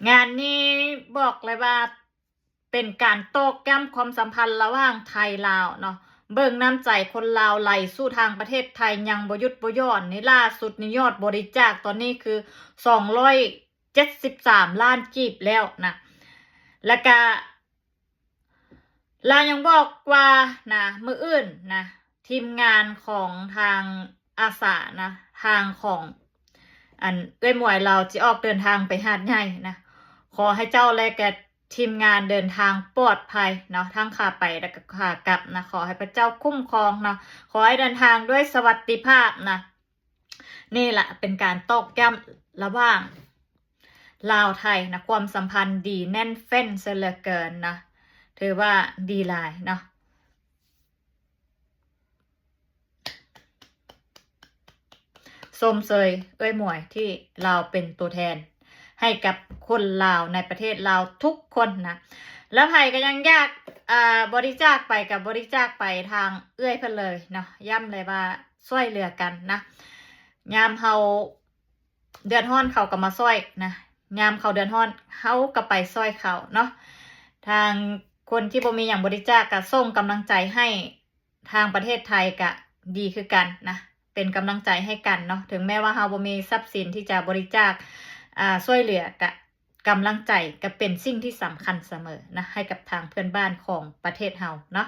ງານນີ້ບອກເລີຍວ່າເປັນການຕອກຢ້ຳຄວາມສຳພັນລະຫວ່າງໄທລາວເນາະ. ເບິ່ງນ້ຳໃຈຄົນລາວໄຫຼສູ່ທາງປະເທດໄທຍັງບໍ່ຢຸດບໍ່ຢ່ອນ. ນີ້ລ່າສຸດນີ້ຍອດບໍລິຈາກຕອນນີ້ຄືສອງຮ້ອຍເຈັດສິບສາມລ້ານກີບແລ້ວນະ. ແລ້ວກະ ລາວຍັງບອກວ່ານະ ມື້ອື່ນນະ ທີມງານຂອງທາງອາສານະ ທາງຂອງ ອັນ ເອື້ອຍໝວຍລາວຊິອອກເດີນທາງໄປຫາດໃຫຍ່ນະ. ຂໍໃຫ້ເຈົ້າ ແລະກະທີມງານເດີນທາງປອດໄພເນາະ ທັງຂາໄປ ແລະກະຂາກັບນະ. ຂໍໃຫ້ພະເຈົ້າຄຸ້ມຄອງເນາະ. ຂໍໃຫ້ເດີນທາງດ້ວຍສະຫວັດດີພາບນະ. ນີ້ລະເປັນການຕອກຢ້ຳລະຫວ່າງລາວໄທນະ ຄວາມສຳພັນດີແໜ້ນແຟ້ນເສີເຫຼືອເກີນນະ ຖືວ່າດີຫຼາຍເນາະ. ຊົມເຊີຍເອື້ອຍໝວຍທີ່ລາວເປັນຕົວແທນໃຫ້ກັບຄົນລາວໃນປະເທດລາວທຸກຄົນນະ. ແລ້ວໃຜກະຍັງຢາກ ອ່າ ບໍລິຈາກໄປກະບໍລິຈາກໄປທາງເອື້ອຍເພິ່ນເລີຍເນາະ. ຢ້ຳເລີຍວ່າ ຊ່ວຍເຫຼືອກັນນະ. ຍາມເຮົາເດືອດຮ້ອນເຂົາກະມາຊ່ວຍນະ ຍາມເຂົາເດືອດຮ້ອນເຮົາກະໄປຊ່ວຍເຂົາເນາະ. ທາງຄົນທີ່ບໍ່ມີຫຍັງບໍລິຈາກກະສົ່ງກຳລັງໃຈໃຫ້ທາງປະເທດໄທກະດີຄືກັນນະ ເປັນກຳລັງໃຈໃຫ້ກັນເນາະ. ເຖິງແມ້ວ່າເຮົາບໍ່ມີຊັບສິນທີ່ຈະບໍລິຈາກ ອາ ຊ່ວຍເຫຼືອ ກະ ກຳລັງໃຈກະເປັນສິ່ງທີ່ສຳຄັນສະເໝີນະ ໃຫ້ກັບທາງເພື່ອນບ້ານຂອງປະເທດເຮົາເນາະ.